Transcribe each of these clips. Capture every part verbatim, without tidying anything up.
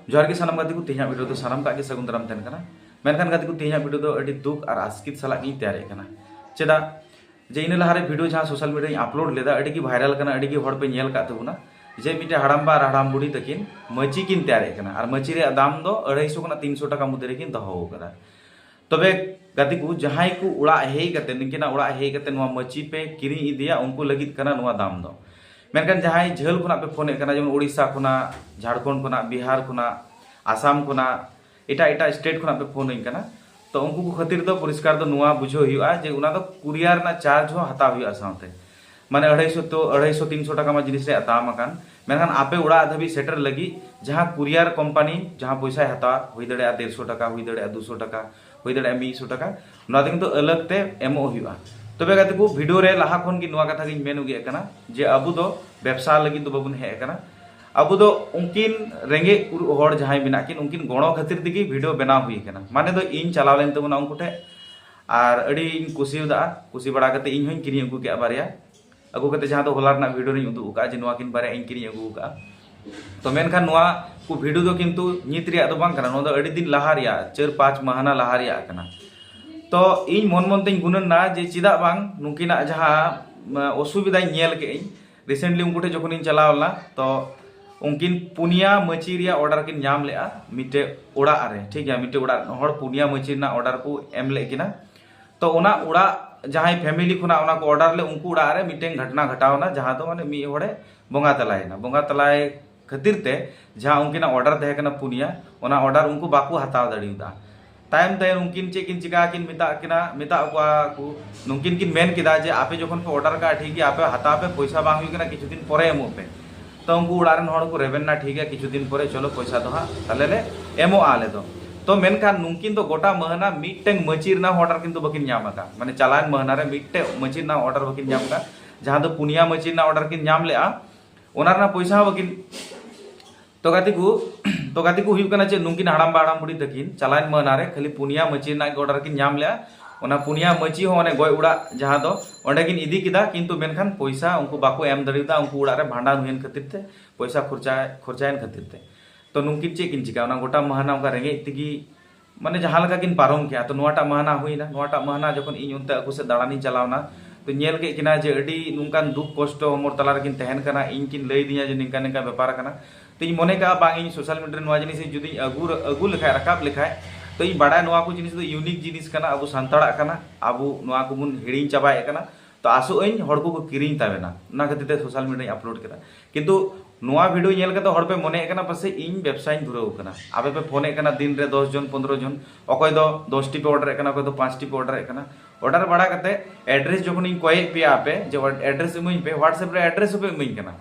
ᱡᱚᱦᱟᱨ ᱜᱮ ᱥᱟᱱᱟᱢ ᱜᱟᱛᱮ ᱠᱚ, ᱛᱮᱦᱮᱧᱟᱜ ᱵᱷᱤᱰᱤᱭᱳ ᱫᱚ ᱥᱟᱱᱟᱢ ᱠᱚᱣᱟᱜ ᱜᱮ ᱥᱟᱹᱜᱩᱱ ᱫᱟᱨᱟᱢ ᱛᱟᱦᱮᱱ ᱠᱟᱱᱟ᱾ ᱢᱮᱱᱠᱷᱟᱱ ᱜᱟᱛᱮ ᱠᱚ, ᱛᱮᱦᱮᱧᱟᱜ ᱵᱷᱤᱰᱤᱭᱳ ᱫᱚ ᱟᱹᱰᱤ ᱫᱩᱠ ᱟᱨ ᱟᱥᱠᱮᱛ ᱥᱟᱞᱟᱜ ᱜᱤᱧ ᱛᱮᱭᱟᱨᱮᱫ ᱠᱟᱱᱟ᱾ ᱪᱮᱫᱟᱜ ᱡᱮ ᱤᱱᱟᱹ ᱞᱟᱦᱟᱨᱮ ᱵᱷᱤᱰᱤᱭᱳ ᱡᱟᱦᱟᱸ ᱥᱳᱥᱟᱞ ᱢᱤᱰᱤᱭᱟ ᱨᱮᱧ ᱟᱯᱞᱳᱰ ᱞᱮᱫᱟ, ᱟᱹᱰᱤ ᱜᱮ ᱵᱷᱟᱭᱨᱟᱞ ᱠᱟᱱᱟ, ᱟᱹᱰᱤ ᱜᱮ ᱦᱚᱲ ᱯᱮ ᱧᱮᱞ ᱟᱠᱟᱫ ᱛᱟᱵᱚᱱᱟ ᱡᱮ ᱢᱤᱫᱴᱮᱱ ᱦᱟᱲᱟᱢᱵᱟ ᱟᱨ ᱦᱟᱲᱟᱢ ᱵᱩᱲᱦᱤ ᱛᱟᱹᱠᱤᱱ ᱢᱟᱹᱪᱤ ᱠᱤᱱ ᱛᱮᱭᱟᱨᱮᱫ ᱠᱟᱱᱟ ᱟᱨ ᱢᱟᱹᱪᱤ ᱨᱮᱭᱟᱜ ᱫᱟᱢ ᱫᱚ ᱟᱹᱲᱟᱹᱭᱥᱚ ᱠᱷᱚᱱᱟᱜ ᱛᱤᱱᱥᱚ ᱴᱟᱠᱟ ᱢᱚᱫᱽᱫᱷᱮ ᱨᱮᱠᱤᱱ ᱫᱚᱦᱚ ᱟᱠᱟᱫᱟ᱾ ᱛᱚᱵᱮ ᱜᱟᱛᱮ ᱠᱚ, ᱡᱟᱦᱟᱸᱭ ᱠᱚ ᱚᱲᱟᱜ ᱦᱮᱡ ᱠᱟᱛᱮ, ᱱᱤᱝᱠᱟᱹᱱᱟᱜ ᱚᱲᱟᱜ ᱦᱮᱡ ᱠᱟᱛᱮ ᱱᱚᱣᱟ ᱢᱟᱹᱪᱤ ᱯᱮ ᱠᱤᱨᱤᱧ ᱤᱫᱤᱭᱟ, ᱩᱱᱠᱩ ᱞᱟᱹᱜᱤᱫ ᱠᱟᱱᱟ ᱱᱚᱣᱟ ᱫᱟᱢ ᱫᱚ᱾ ᱢᱮᱱᱠᱷᱟᱱ ᱡᱟᱦᱟᱸᱭ ᱡᱷᱟᱹᱞ ᱠᱷᱚᱱᱟᱜ ᱯᱮ ᱯᱷᱳᱱᱮᱫ ᱠᱟᱱᱟ, ᱡᱮᱢᱚᱱ ᱳᱰᱤᱥᱟ ᱠᱷᱚᱱᱟᱜ, ᱡᱷᱟᱲᱠᱷᱚᱸᱰ ᱠᱷᱚᱱᱟᱜ, ᱵᱤᱦᱟᱨ ᱠᱷᱚᱱᱟᱜ, ᱟᱥᱟᱢ ᱠᱷᱚᱱᱟᱜ, ᱮᱴᱟᱜ ᱮᱴᱟᱜ ᱥᱴᱮᱴ ᱠᱷᱚᱱᱟᱜ ᱯᱮ ᱯᱷᱳᱱ ᱟᱹᱧ ᱠᱟᱱᱟ, ᱛᱚ ᱩᱱᱠᱩ ᱠᱚ ᱠᱷᱟᱹᱛᱤᱨ ᱫᱚ ᱯᱚᱨᱤᱥᱠᱟᱨ ᱫᱚ ᱱᱚᱣᱟ ᱵᱩᱡᱷᱟᱹᱣ ᱦᱩᱭᱩᱜᱼᱟ ᱡᱮ ᱚᱱᱟ ᱫᱚ ᱠᱩᱨᱤᱭᱟᱨ ᱨᱮᱱᱟᱜ ᱪᱟᱨᱡᱽ ᱦᱚᱸ ᱦᱟᱛᱟᱣ ᱦᱩᱭᱩᱜᱼᱟ ᱥᱟᱶᱛᱮ᱾ ᱢᱟᱱᱮ ᱟᱹᱲᱟᱹᱭᱥᱚ ᱛᱚ, ᱟᱹᱲᱟᱹᱭᱥᱚ ᱛᱤᱱᱥᱚ ᱴᱟᱠᱟ ᱢᱟ ᱡᱤᱱᱤᱥ ᱨᱮᱭᱟᱜ ᱫᱟᱢ ᱟᱠᱟᱱ, ᱢᱮᱱᱠᱷᱟᱱ ᱟᱯᱮ ᱚᱲᱟᱜ ᱫᱷᱟᱹᱵᱤᱡ ᱥᱮᱴᱮᱨ ᱞᱟᱹᱜᱤᱫ ᱡᱟᱦᱟᱸ ᱠᱩᱨᱤᱭᱟᱨ ᱠᱳᱢᱯᱟᱱᱤ ᱡᱟᱦᱟᱸ ᱯᱚᱭᱥᱟᱭ ᱦᱟᱛᱟᱣᱟ, ᱦᱩᱭ ᱫᱟᱲᱮᱭᱟᱜᱼᱟ ᱰᱮᱲᱥᱚ ᱴᱟᱠᱟ, ᱦᱩᱭ ᱫᱟᱲᱮᱭᱟᱜᱼᱟ ᱫᱩᱥᱚ ᱴᱟᱠᱟ, ᱦᱩᱭ ᱫᱟᱲᱮᱭᱟᱜᱼᱟ ᱢᱤᱫᱥᱚ ᱴᱟᱠᱟ, ᱱᱚᱣᱟ ᱫᱚ ᱠᱤᱱᱛᱩ ᱟᱞᱟᱜᱽ ᱛᱮ ᱮᱢᱚᱜ ᱦᱩᱭᱩᱜᱼᱟ᱾ ᱛᱚᱵᱮ ᱜᱟᱛᱮ ᱠᱚ, ᱵᱷᱤᱰᱤᱭᱳ ᱨᱮ ᱞᱟᱦᱟ ᱠᱷᱚᱱ ᱜᱮ ᱱᱚᱣᱟ ᱠᱟᱛᱷᱟ ᱜᱤᱧ ᱢᱮᱱ ᱩᱜᱮᱫ ᱠᱟᱱᱟ ᱡᱮ ᱟᱵᱚ ᱫᱚ ᱵᱮᱵᱽᱥᱟ ᱞᱟᱹᱜᱤᱫ ᱫᱚ ᱵᱟᱵᱚᱱ ᱦᱮᱡ ᱟᱠᱟᱱᱟ᱾ ᱟᱵᱚ ᱫᱚ ᱩᱱᱠᱤᱱ ᱨᱮᱸᱜᱮᱡ ᱚᱨᱮᱡ ᱦᱚᱲ ᱡᱟᱦᱟᱸᱭ ᱢᱮᱱᱟᱜ ᱠᱤᱱ, ᱩᱱᱠᱤᱱ ᱜᱚᱲᱚ ᱠᱷᱟᱹᱛᱤᱨ ᱛᱮᱜᱮ ᱵᱷᱤᱰᱤᱭᱳ ᱵᱮᱱᱟᱣ ᱦᱩᱭ ᱟᱠᱟᱱᱟ᱾ ᱢᱟᱱᱮ ᱫᱚ ᱤᱧ ᱪᱟᱞᱟᱣ ᱞᱮᱱ ᱛᱟᱵᱚᱱᱟ ᱩᱱᱠᱩ ᱴᱷᱮᱱ, ᱟᱨ ᱟᱹᱰᱤᱧ ᱠᱩᱥᱤᱭᱟᱫᱟ᱾ ᱠᱩᱥᱤ ᱵᱟᱲᱟ ᱠᱟᱛᱮ ᱤᱧ ᱦᱚᱸᱧ ᱠᱤᱨᱤᱧ ᱟᱹᱜᱩ ᱠᱮᱫᱼᱟ ᱵᱟᱨᱭᱟ᱾ ᱟᱹᱜᱩ ᱠᱟᱛᱮ ᱡᱟᱦᱟᱸ ᱫᱚ ᱦᱚᱞᱟ ᱨᱮᱱᱟᱜ ᱵᱷᱤᱰᱤᱭᱳ ᱨᱤᱧ ᱩᱫᱩᱜ ᱟᱠᱟᱫᱼᱟ ᱡᱮ ᱱᱚᱣᱟ ᱠᱤᱱ ᱵᱟᱨᱭᱟ ᱤᱧ ᱠᱤᱨᱤᱧ ᱟᱹᱜᱩ ᱟᱠᱟᱫᱼᱟ᱾ ᱛᱚ ᱢᱮᱱᱠᱷᱟᱱ ᱱᱚᱣᱟ ᱠᱚ ᱵᱷᱤᱰᱤᱭᱳ ᱫᱚ ᱠᱤᱱᱛᱩ ᱱᱤᱛ ᱨᱮᱭᱟᱜ ᱫᱚ ᱵᱟᱝ ᱠᱟᱱᱟ, ᱱᱚᱣᱟ ᱫᱚ ᱟᱹᱰᱤ ᱫᱤᱱ ᱞᱟᱦᱟ ᱨᱮᱭᱟᱜ, ᱪᱟᱨ ᱯᱟᱸᱪ ᱢᱟᱦᱱᱟ ᱞᱟᱦᱟ ᱨᱮᱭᱟᱜ ᱠᱟᱱᱟ᱾ ᱛᱚ ᱤᱧ ᱢᱚᱱ ᱢᱚᱱ ᱛᱮᱧ ᱜᱩᱱᱟᱹᱱ ᱱᱟ ᱡᱮ ᱪᱮᱫᱟᱜ ᱵᱟᱝ ᱱᱩᱠᱤᱱᱟᱜ ᱡᱟᱦᱟᱸ, ᱟᱸ, ᱚᱥᱩᱵᱤᱫᱷᱟᱧ ᱧᱮᱞ ᱠᱮᱫ ᱟᱹᱧ, recently ᱩᱱᱠᱩ ᱴᱷᱮᱱ ᱡᱚᱠᱷᱚᱱᱤᱧ ᱪᱟᱞᱟᱣ ᱞᱮᱱᱟ, ᱛᱚ ᱩᱱᱠᱤᱱ ᱯᱩᱱᱭᱟ ᱢᱟᱹᱪᱤ ᱨᱮᱭᱟᱜ ᱚᱰᱟᱨ ᱠᱤᱱ ᱧᱟᱢ ᱞᱮᱫᱼᱟ ᱢᱤᱫᱴᱮᱡ ᱚᱲᱟᱜ ᱨᱮ, ᱴᱷᱤᱠ ᱜᱮᱭᱟ, ᱢᱤᱫᱴᱮᱡ ᱚᱲᱟᱜ ᱨᱮᱱ ᱦᱚᱲ ᱯᱩᱱᱭᱟ ᱢᱟᱹᱪᱤ ᱨᱮᱱᱟᱜ ᱚᱰᱟᱨ ᱠᱚ ᱮᱢ ᱞᱮᱫ ᱠᱤᱱᱟ᱾ ᱛᱚ ᱚᱱᱟ ᱚᱲᱟᱜ ᱡᱟᱦᱟᱸᱭ ᱯᱷᱮᱢᱤᱞᱤ ᱠᱷᱚᱱᱟᱜ ᱚᱱᱟ ᱠᱚ ᱚᱰᱟᱨ ᱞᱮᱫ, ᱩᱱᱠᱩ ᱚᱲᱟᱜ ᱨᱮ ᱢᱤᱫᱴᱮᱱ ᱜᱷᱚᱴᱱᱟ ᱜᱷᱚᱴᱟᱣ ᱮᱱᱟ, ᱡᱟᱦᱟᱸ ᱫᱚ ᱢᱟᱱᱮ ᱢᱤᱫ ᱦᱚᱲᱮ ᱵᱚᱸᱜᱟ ᱛᱟᱞᱟᱭᱮᱱᱟ᱾ ᱵᱚᱸᱜᱟ ᱛᱟᱞᱟᱭ ᱠᱷᱟᱹᱛᱤᱨ ᱛᱮ ᱡᱟᱦᱟᱸ ᱩᱱᱠᱤᱱᱟᱜ ᱚᱰᱟᱨ ᱛᱟᱦᱮᱸ ᱠᱟᱱᱟ ᱯᱩᱱᱭᱟ, ᱚᱱᱟ ᱚᱰᱟᱨ ᱩᱱᱠᱩ ᱵᱟᱠᱚ ᱦᱟᱛᱟᱣ ᱫᱟᱲᱮᱭᱟᱫᱟ᱾ ᱛᱟᱭᱚᱢ ᱛᱮ ᱩᱱᱠᱤᱱ ᱪᱮᱫ ᱠᱤᱱ ᱪᱤᱠᱟ ᱠᱤᱱ ᱢᱮᱛᱟᱜ ᱠᱤᱱᱟ, ᱢᱮᱛᱟᱜ ᱠᱚᱣᱟ ᱠᱚ, ᱱᱩᱠᱤᱱ ᱠᱤᱱ ᱢᱮᱱ ᱠᱮᱫᱟ ᱡᱮ ᱟᱯᱮ ᱡᱚᱠᱷᱚᱱ ᱯᱮ ᱚᱰᱟᱨ ᱠᱟᱜᱼᱟ ᱴᱷᱤᱠ ᱜᱮᱭᱟ, ᱟᱯᱮ ᱦᱟᱛᱟᱣ ᱯᱮ, ᱯᱚᱭᱥᱟ ᱵᱟᱝ ᱦᱩᱭᱩᱜ ᱠᱟᱱᱟ, ᱠᱤᱪᱷᱩ ᱫᱤᱱ ᱯᱚᱨᱮ ᱮᱢᱚᱜ ᱯᱮ᱾ ᱛᱚ ᱩᱱᱠᱩ ᱚᱲᱟᱜ ᱨᱮᱱ ᱦᱚᱲ ᱠᱚ ᱨᱮᱵᱮᱱ ᱱᱟ, ᱴᱷᱤᱠ ᱜᱮᱭᱟ, ᱠᱤᱪᱷᱩ ᱫᱤᱱ ᱯᱚᱨᱮ ᱪᱚᱞᱚ ᱯᱚᱭᱥᱟ ᱫᱚ ᱦᱟᱸᱜ ᱛᱟᱦᱞᱮ ᱞᱮ ᱮᱢᱚᱜᱼᱟ ᱟᱞᱮ ᱫᱚ᱾ ᱛᱚ ᱢᱮᱱᱠᱷᱟᱱ ᱱᱩᱠᱤᱱ ᱫᱚ ᱜᱚᱴᱟ ᱢᱟᱹᱦᱱᱟᱹ ᱢᱤᱫᱴᱮᱱ ᱢᱟᱹᱪᱤ ᱨᱮᱱᱟᱜ ᱚᱰᱟᱨ ᱠᱤᱱ ᱫᱚ ᱵᱟᱹᱠᱤᱱ ᱧᱟᱢ ᱟᱠᱟᱫ, ᱢᱟᱱᱮ ᱪᱟᱞᱟᱣᱮᱱ ᱢᱟᱹᱦᱱᱟᱹ ᱨᱮ ᱢᱤᱫᱴᱮᱡ ᱢᱟᱹᱪᱤ ᱨᱮᱱᱟᱜ ᱚᱰᱟᱨ ᱵᱟᱹᱠᱤᱱ ᱧᱟᱢ ᱟᱠᱟᱫ, ᱡᱟᱦᱟᱸ ᱫᱚ ᱯᱩᱱᱭᱟ ᱢᱟᱹᱪᱤ ᱨᱮᱱᱟᱜ ᱚᱰᱟᱨ ᱠᱤᱱ ᱧᱟᱢ ᱞᱮᱜᱼᱟ, ᱚᱱᱟ ᱨᱮᱱᱟᱜ ᱯᱚᱭᱥᱟ ᱦᱚᱸ ᱵᱟᱹᱠᱤᱱ᱾ ᱛᱚ ᱜᱟᱛᱮ ᱠᱚ, ᱛᱚ ᱜᱟᱛᱮ ᱠᱚ ᱦᱩᱭᱩᱜ ᱠᱟᱱᱟ ᱪᱮᱫ, ᱱᱩᱠᱤᱱ ᱦᱟᱲᱟᱢᱵᱟ ᱦᱟᱲᱟᱢ ᱵᱩᱲᱦᱤ ᱛᱟᱹᱠᱤᱱ ᱪᱟᱞᱟᱣᱮᱱ ᱢᱟᱹᱦᱱᱟᱹ ᱨᱮ ᱠᱷᱟᱹᱞᱤ ᱯᱩᱱᱭᱟ ᱢᱟᱹᱪᱤ ᱨᱮᱱᱟᱜ ᱜᱮ ᱚᱰᱟᱨ ᱠᱤᱱ ᱧᱟᱢ ᱞᱮᱜᱼᱟ᱾ ᱚᱱᱟ ᱯᱩᱱᱭᱟ ᱢᱟᱹᱪᱤ ᱦᱚᱸ ᱚᱱᱮ ᱜᱚᱡ ᱚᱲᱟᱜ ᱡᱟᱦᱟᱸ ᱫᱚ ᱚᱸᱰᱮ ᱠᱤᱱ ᱤᱫᱤ ᱠᱮᱫᱟ, ᱠᱤᱱᱛᱩ ᱢᱮᱱᱠᱷᱟᱱ ᱯᱚᱭᱥᱟ ᱩᱱᱠᱩ ᱵᱟᱠᱚ ᱮᱢ ᱫᱟᱲᱮᱭᱟᱫᱟ, ᱩᱱᱠᱩ ᱚᱲᱟᱜ ᱨᱮ ᱵᱷᱟᱸᱰᱟᱱ ᱦᱩᱭᱮᱱ ᱠᱷᱟᱹᱛᱤᱨ ᱛᱮ, ᱯᱚᱭᱥᱟ ᱠᱷᱚᱨᱪᱟ, ᱠᱷᱚᱨᱪᱟᱭᱮᱱ ᱠᱷᱟᱹᱛᱤᱨ ᱛᱮ᱾ ᱛᱚ ᱱᱩᱠᱤᱱ ᱪᱮᱫ ᱠᱤᱱ ᱪᱤᱠᱟ, ᱚᱱᱟ ᱜᱚᱴᱟ ᱢᱟᱦᱱᱟ ᱚᱱᱠᱟ ᱨᱮᱸᱜᱮᱡ ᱛᱮᱜᱮ ᱢᱟᱱᱮ ᱡᱟᱦᱟᱸ ᱞᱮᱠᱟ ᱠᱤᱱ ᱯᱟᱨᱚᱢ ᱠᱮᱜᱼᱟ᱾ ᱛᱚ ᱱᱚᱣᱟᱴᱟᱜ ᱢᱟᱦᱱᱟ ᱦᱩᱭᱱᱟ, ᱱᱚᱣᱟᱴᱟᱜ ᱢᱟᱦᱱᱟ ᱡᱚᱠᱷᱚᱱ ᱤᱧ ᱚᱱᱛᱮ ᱟᱠᱚ ᱥᱮᱫ ᱫᱟᱬᱟᱱᱤᱧ ᱪᱟᱞᱟᱣᱱᱟ, ᱛᱚ ᱧᱮᱞ ᱠᱮᱫ ᱠᱤᱱᱟ ᱡᱮ ᱟᱹᱰᱤ ᱱᱚᱝᱠᱟᱱ ᱫᱩᱠ ᱠᱚᱥᱴᱚ ᱦᱚᱲᱢᱚ ᱛᱟᱞᱟ ᱨᱮᱠᱤᱱ ᱛᱟᱦᱮᱱ ᱠᱟᱱᱟ᱾ ᱤᱧ ᱠᱤᱱ ᱞᱟᱹᱭ ᱫᱤᱧᱟ ᱡᱮ ᱱᱤᱝᱠᱟ ᱱᱤᱝᱠᱟ ᱵᱮᱯᱟᱨ ᱠᱟᱱᱟ᱾ ᱛᱚ ᱤᱧ ᱢᱚᱱᱮ ᱠᱟᱜᱼᱟ, ᱵᱟᱝ, ᱤᱧ ᱥᱳᱥᱟᱞ ᱢᱤᱰᱤᱭᱟ ᱨᱮ ᱱᱚᱣᱟ ᱡᱤᱱᱤᱥ ᱤᱧ ᱡᱩᱫᱤᱧ ᱟᱹᱜᱩ ᱟᱹᱜᱩ ᱞᱮᱠᱷᱟᱡ, ᱨᱟᱠᱟᱵ ᱞᱮᱠᱷᱟᱡ, ᱛᱚ ᱤᱧ ᱵᱟᱲᱟᱭᱟ ᱱᱚᱣᱟ ᱠᱚ ᱡᱤᱱᱤᱥ ᱫᱚ ᱤᱭᱩᱱᱤᱠ ᱡᱤᱱᱤᱥ ᱠᱟᱱᱟ, ᱟᱵᱚ ᱥᱟᱱᱛᱟᱲᱟᱜ ᱠᱟᱱᱟ, ᱟᱵᱚ ᱱᱚᱣᱟ ᱠᱚᱵᱚᱱ ᱦᱤᱲᱤᱧ ᱪᱟᱵᱟᱭᱮᱫ ᱠᱟᱱᱟ᱾ ᱛᱚ ᱟᱥᱚᱜ ᱟᱹᱧ ᱦᱚᱲ ᱠᱚᱠᱚ ᱠᱤᱨᱤᱧ ᱛᱟᱵᱮᱱᱟ, ᱚᱱᱟ ᱠᱷᱟᱹᱛᱤᱨ ᱛᱮ ᱥᱳᱥᱟᱞ ᱢᱤᱰᱤᱭᱟᱧ ᱟᱯᱞᱳᱰ ᱠᱮᱫᱟ᱾ ᱠᱤᱱᱛᱩ ᱱᱚᱣᱟ ᱵᱷᱤᱰᱤᱭᱳ ᱧᱮᱞ ᱠᱟᱛᱮ ᱦᱚᱲ ᱯᱮ ᱢᱚᱱᱮᱭᱮᱫ ᱠᱟᱱᱟ ᱯᱟᱥᱮᱡ ᱤᱧ ᱵᱮᱵᱽᱥᱟᱧ ᱫᱷᱩᱨᱟᱹᱣ ᱠᱟᱱᱟ᱾ ᱟᱯᱮ ᱯᱮ ᱯᱷᱳᱱᱮᱫ ᱠᱟᱱᱟ ᱫᱤᱱ ᱨᱮ ᱫᱚᱥ ᱡᱚᱱ ᱯᱚᱱᱫᱽᱨᱚ ᱡᱚᱱ, ᱚᱠᱚᱭ ᱫᱚ ᱫᱚᱥ ᱴᱤ ᱯᱮ ᱚᱰᱟᱨᱮᱫ ᱠᱟᱱᱟ, ᱚᱠᱚᱭ ᱫᱚ ᱯᱟᱸᱪ ᱴᱤ ᱯᱮ ᱚᱰᱟᱨᱮᱫ ᱠᱟᱱᱟ᱾ ᱚᱰᱟᱨ ᱵᱟᱲᱟ ᱠᱟᱛᱮ ᱮᱰᱨᱮᱥ ᱡᱚᱠᱷᱚᱱᱤᱧ ᱠᱚᱭᱮᱫ ᱯᱮᱭᱟ ᱟᱯᱮ ᱡᱮ ᱮᱰᱨᱮᱥ ᱤᱢᱟᱹᱧ ᱯᱮ, WhatsApp ᱨᱮ ᱮᱰᱨᱮᱥ ᱦᱚᱸᱯᱮ ᱤᱢᱟᱹᱧ ᱠᱟᱱᱟ᱾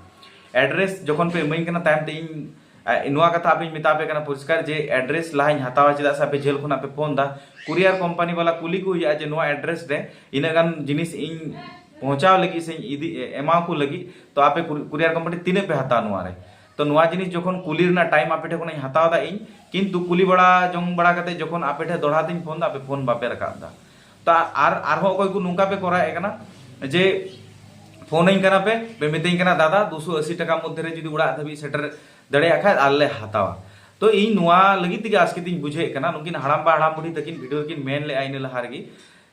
ᱮᱰᱨᱮᱥ ᱡᱚᱠᱷᱚᱱ ᱯᱮ ᱤᱢᱟᱹᱧ ᱠᱟᱱᱟ, ᱛᱟᱭᱚᱢ ᱛᱮ ᱤᱧ ᱟ, ᱱᱚᱣᱟ ᱠᱟᱛᱷᱟ ᱟᱯᱮᱧ ᱢᱮᱛᱟ ᱯᱮ ᱠᱟᱱᱟ ᱯᱚᱨᱤᱥᱠᱟᱨ ᱡᱮ ᱮᱰᱨᱮᱥ ᱞᱟᱦᱟᱧ ᱦᱟᱛᱟᱣᱟ, ᱪᱮᱫᱟᱜ ᱥᱮ ᱟᱯᱮ ᱡᱷᱟᱹᱞ ᱠᱷᱚᱱᱟᱜ ᱯᱮ ᱯᱷᱳᱱ ᱫᱟ᱾ ᱠᱩᱨᱤᱭᱟᱨ ᱠᱳᱢᱯᱟᱱᱤ ᱵᱟᱞᱟ ᱠᱩᱞᱤ ᱠᱚ ᱦᱩᱭᱩᱜᱼᱟ ᱡᱮ ᱱᱚᱣᱟ ᱮᱰᱨᱮᱥ ᱨᱮ ᱤᱱᱟᱹᱜ ᱜᱟᱱ ᱡᱤᱱᱤᱥ ᱤᱧ ᱯᱳᱸᱪᱷᱟᱣ ᱞᱟᱹᱜᱤᱫ ᱥᱮ ᱤᱫᱤ, ᱮᱢᱟ ᱠᱚ ᱞᱟᱹᱜᱤᱫ, ᱛᱚ ᱟᱯᱮ ᱠᱩᱨᱤᱭᱟᱨ ᱠᱳᱢᱯᱟᱱᱤ ᱛᱤᱱᱟᱹᱜ ᱯᱮ ᱦᱟᱛᱟᱣᱟ ᱱᱚᱣᱟ ᱨᱮ? ᱛᱚ ᱱᱚᱣᱟ ᱡᱤᱱᱤᱥ ᱡᱚᱠᱷᱚᱱ ᱠᱩᱞᱤ ᱨᱮᱱᱟᱜ ᱴᱟᱭᱤᱢ ᱟᱯᱮ ᱴᱷᱮᱱ ᱠᱷᱚᱱᱤᱧ ᱦᱟᱛᱟᱣ ᱫᱟ ᱤᱧ, ᱠᱤᱱᱛᱩ ᱠᱩᱞᱤ ᱵᱟᱲᱟ ᱡᱚᱝ ᱵᱟᱲᱟ ᱠᱟᱛᱮ ᱡᱚᱠᱷᱚᱱ ᱟᱯᱮ ᱴᱷᱮᱱ ᱫᱚᱦᱲᱟ ᱛᱤᱧ ᱯᱷᱳᱱ ᱫᱟ, ᱟᱯᱮ ᱯᱷᱳᱱ ᱵᱟᱯᱮ ᱨᱟᱠᱟᱵ ᱫᱟ᱾ ᱛᱚ ᱟᱨ ᱟᱨᱦᱚᱸ ᱚᱠᱚᱭ ᱠᱚ ᱱᱚᱝᱠᱟ ᱯᱮ ᱠᱚᱨᱟᱣᱮᱫ ᱠᱟᱱᱟ ᱡᱮ ᱯᱷᱳᱱᱟᱹᱧ ᱠᱟᱱᱟ ᱯᱮ, ᱯᱮ ᱢᱤᱛᱟᱹᱧ ᱠᱟᱱᱟ, "ᱫᱟᱫᱟ, ᱫᱩᱥᱚ ᱟᱥᱤ ᱴᱟᱠᱟ ᱢᱚᱫᱽᱫᱷᱮ ᱨᱮ ᱡᱩᱫᱤ ᱚᱲᱟᱜ ᱫᱷᱟᱹᱵᱤᱡ ᱥᱮᱴᱮᱨ ᱫᱟᱲᱮᱭᱟᱜ ᱠᱷᱟᱡ ᱟᱞᱮ ᱞᱮ ᱦᱟᱛᱟᱣᱟ᱾" ᱛᱚ ᱤᱧ ᱱᱚᱣᱟ ᱞᱟᱹᱜᱤᱫ ᱛᱮᱜᱮ ᱟᱥᱠᱮᱛ ᱤᱧ ᱵᱩᱡᱷᱟᱹᱣᱮᱫ ᱠᱟᱱᱟ᱾ ᱱᱩᱠᱤᱱ ᱦᱟᱲᱟᱢᱵᱟ ᱦᱟᱲᱟᱢ ᱵᱩᱰᱷᱤ ᱛᱟᱹᱠᱤᱱ ᱵᱷᱤᱰᱤᱭᱳ ᱨᱮᱠᱤᱱ ᱢᱮᱱ ᱞᱮᱜᱼᱟ ᱤᱱᱟᱹ ᱞᱟᱦᱟ ᱨᱮᱜᱮ